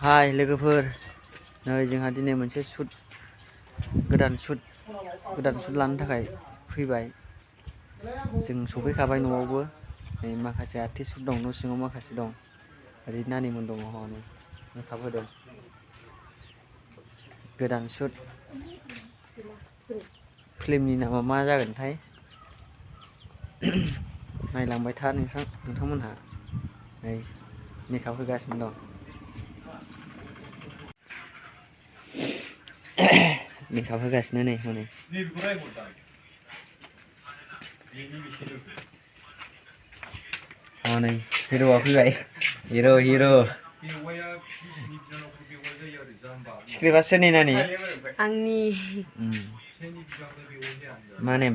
हाय लोगोफोर नै जोंहा दिनै मोनसे गोदान शुट लानो थाखाय फैबाय जों सफैखाबाय न'आवबो नै माखासे आर्टिस्टफोर दं न' सिङाव माखासे दं ओरै नानिमोन दङ हनै मेकआप होदों गोदान शुट फिल्मनि नामा मा जागोनथाय नायलांबाय था नोंथांमोनहा नै मेकआप होगासिनो दं मेकआप होगासिनो नै हनै हनै हिर'आ फैबाय हिर' स्क्रिप्टआ सोरनि नानि आंनि मा नेम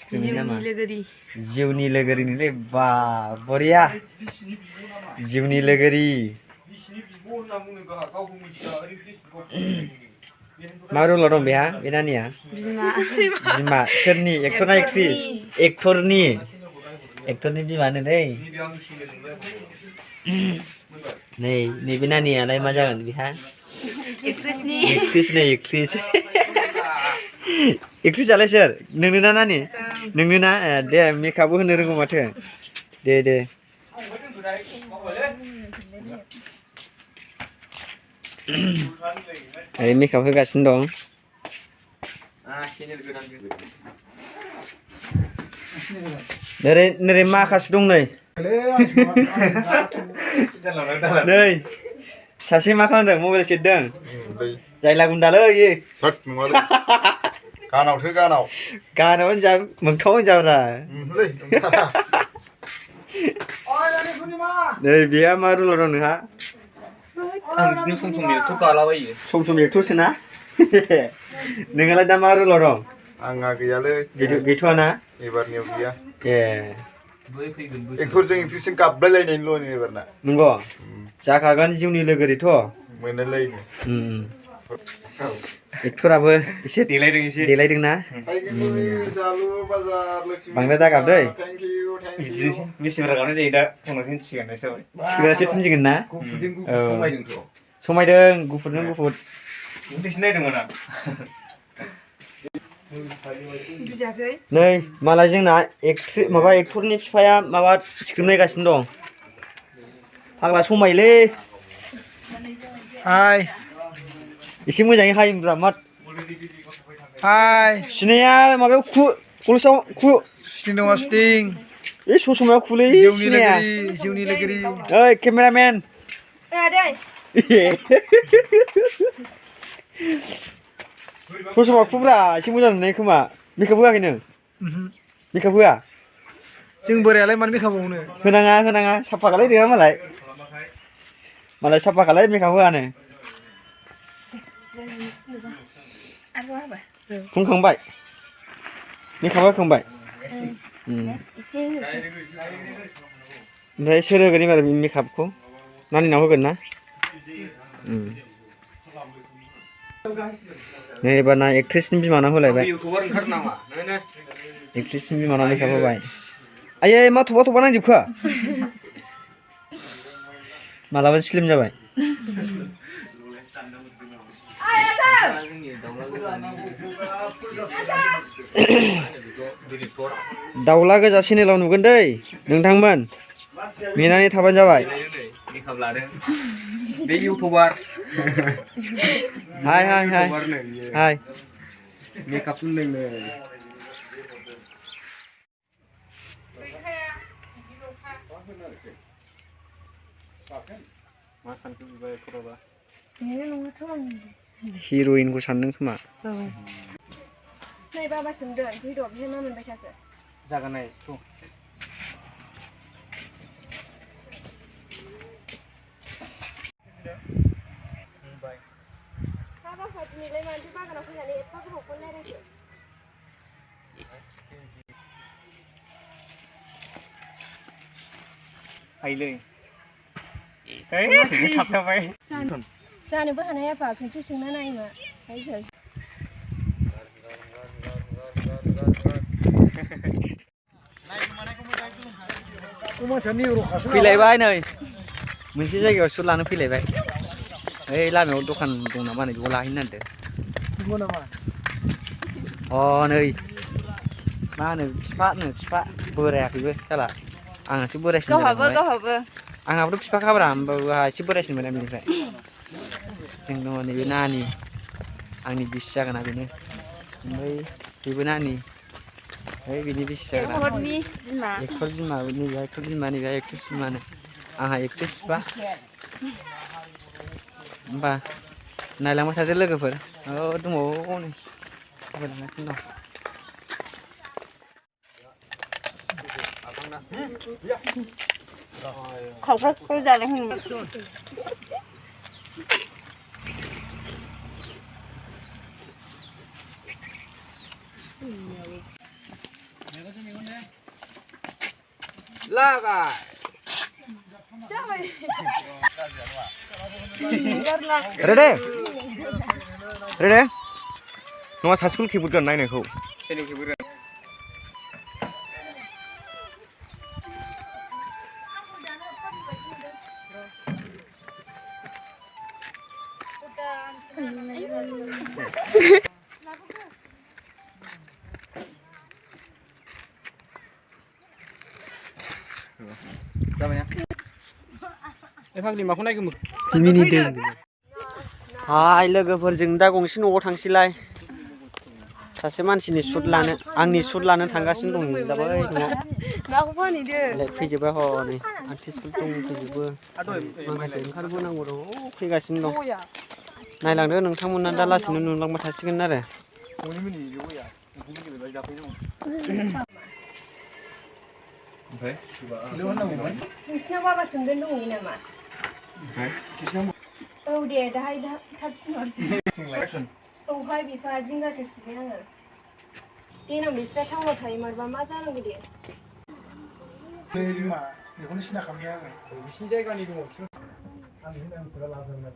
स्क्रिप्टनि नामा जिउनि लोगोरिनिलै बा बरिया जिउनि लोगोरि मा रलाव दं बेहा बे नानिया बिमा सोरनि एक्टरना एक्ट्रिस एक्टरनि बिमानो दै नै नैबे नानियालाय मा जागोन बेहा एक्ट्रिसआलाय सोर नोंनो ना नानि नोंनो ना दे मेकआपबो होनो रोंगौ माथो दे ओरै मेकआप होगासिनो दं नोरै माखासे दं नै सासे मा खालामदों मबाइल सेरदों जायला गुन्दालै गानावनो जा मोगथाङावनो जाब्रा नै बेहा मा रुलाव दं नोंहा सम एक्टरसो ना नोंहालाय दा मा रुलाव दं आंहा गैयालै गैथ'आ ना एबारनियाव गैया ए एक्टरजों एक्ट्रिसजों गाबलायलायनायनिल' एबारना नंगौ जाखागोन जिउनि लोगोरिथ' मोनलायनो एक्टराबो एसे देलायदोंना बांद्राय दागाब दै सिगांसो थिनसिगोन ना समायदों गुफुरजों गुफुर नै मालाय जोंना एक्टरनि बिफाया माबा स्क्रिप्ट नायगासिनो दं फाग्ला समायलै हाय एसे मोजाङै हायोब्रा मा हाय सुनाया माबायाव कलेजाव शुटिं दङ शुटिं बे समायाव खुलै जिउनि लोगोरि ओइ केमेरामेन समाव खुब्रा एसे मोजां नुनाय खोमा मेकआप होआखै नों मेकआप होआ जों बोरायालाय मानो मेकआप होनो होनाङा साफा खालायदों मालाय साफा खालाय मेकआप होआनो फुंखांबाय मेकआप होखांबाय ओमफ्राय सोर होगोन एबार मेकआपखौ नानिनाव होगोन ना नै एबार ना एक्ट्रिसनि बिमानाव होलायबाय एक्ट्रिसनि बिमानाव मेकआप होबाय आयै मा थबा नांजोबखो मालाबा स्लिम जाबाय दाउला गोजा चेनेलाव नुगोन दै नोंथांमोन नेनानै थाबानो जाबाय बे इउटुबार हाय मेकआप होनदोंनो मा सानखो बिबाय खर'बा हिर'इनखौ सानदों खोमा नै बाबा सोंदों फैद' बेहाय मा मोनबाय थाखो जागोन नाय बाबा दिनैलाय मानसि बागानाव फैनानै एफा गोबावखौ रायलायखो हायलै थाबथाबाय जानोबो हानाय आफा खनसे सोंना नायमा फैलायबाय नै मोनसे जायगायाव सुट लानो फैलायबाय ओइ लामायाव दखान दं नामा नै बेयाव लाहैनो नागिरदों नंगौ नामा अ नै मा होनो बिफा बोरायाखैबो साला आंहासो बोरायसिन जाबाय आंहाबोथ' बिफा खाब्रा होमबाबो आंहा एसे बोरायसिन मोनो बेनिफ्राय जों दङ नैबे नानि आंनि बिसि जागोना बेनो ओमफ्राय बेबो नानि ओमफ्राय बिनि बिसि जागोना एक्टर बिमा नैबे एक्टर बिमा नैबे एक्ट्रेस बिमानो आंहा एक्ट्रेस बिफा होमबा नायलांबाय थादो लोगोफोर औ दंबावो नै थाबायलांगासिनो दं खावख्राखौ जानाय होनो लागाय रेडे नङा सासेखौ खेबगोन नायनायखौ जाबायना ए फाग्लि माखौ नायगोमो मिनिदों हाय लोगोफोरजों दा गंसे न'आव थांसैलाय सासे मानसिनि सुट लानो आंनि सुट लानो थांगासिनो दं दा बै न'आव नाखौ फानहैदो फैजोबबाय हनै आर्टिस्टफोर दंफैजोबो माखासे ओंखारबोनांगौ दं फैगासिनो दं नायलांदो नोंथांमोना दा लासैनो नुलांबाय थासिगोन आरो नोंसिनाव बाबा सोंगोन दंहैयो नामा औ दे दाहाय थाब थिनहरसै औहाय बिफा जिंगासो सिबाय आङो देनां बिस्रा टाउनाव थायोमोनबा मा जानांगौ दे बिमा बेखौनो सिना खालामबाय आङो बिसिनि जायगानि दङ बिसोर आं खोथा लाबोदों